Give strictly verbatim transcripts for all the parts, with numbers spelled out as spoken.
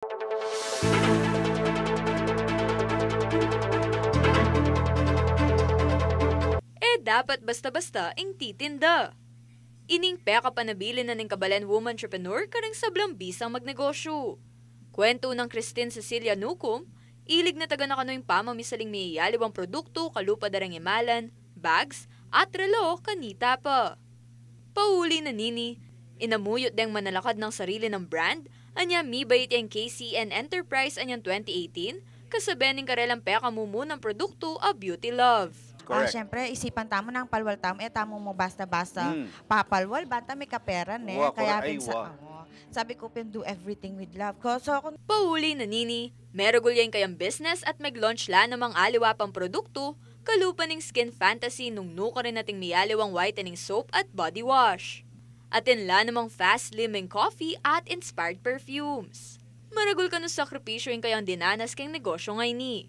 E dapat basta-basta ing titinda. Ining pekapanabilin na ning kabalen woman entrepreneur karing sablang bisang magnegosyu. Kwentu nang Christine Cecilia Nucum, ilig na taga na kanu ing pamamisaling miyayaliwang produktu kalupa da reng imalan, bags, at relo kanita pa. Pauli na nini, inamuyut deng manalakad nang sarili nang brand, anya mibait yang K C N Enterprise anyang twenty eighteen, kasabe ning karelang pekamumunang produktu a Beauty Love. Ah, Correct. syempre, isipan tamu nang palwal tamu, e tamu mu basta-basta Mm. papalwal, banta may kapera ne. Wa, Kaya correct. Ay, pin sa, wa. oo. Sabi ku pin, do everything with love. Ko, so, kung Pauli na nini, meragul ya ing kayang business at mag-launch la namang aliwa pang produktu, kalupa ning Skin Fantasy nung nukarin ating miyaliwang whitening soap at body wash. Atin la namang fast slimming coffee at inspired perfumes. Maragul kanu sakripisyu ing kayang dinanas keng negosyu ngeni.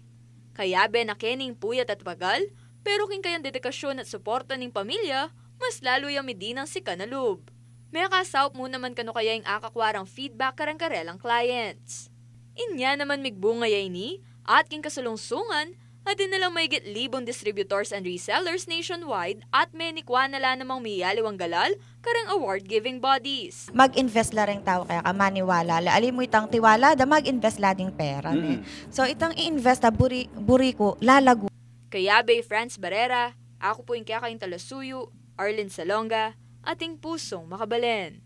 Kayabe na keni ing puyat at pagal, pero king kayang dedikasyun at suporta ning pamilya, mas lalu yang midinang sikan a lub. Mekasaup mu naman kanu kaya ing akakuarang feedback kareng karelang clients. Inya naman migbunga ya ini, at king kasalungsungan, atin na lang maigit libung distributors and resellers nationwide at menikwa na la namang miyaliwang galal kareng award-giving bodies. Mag-invest la reng tau keka, maniwala la. Ali mu itang tiwala da, mag-invest la ding pera ne. Mm. So, itang i-invest a buri, buri ku, lalagu. Kayabe i Franz Barrera, aku pu ing kekayung talasuyu, Arlene Salonga, ating pusung makabalen.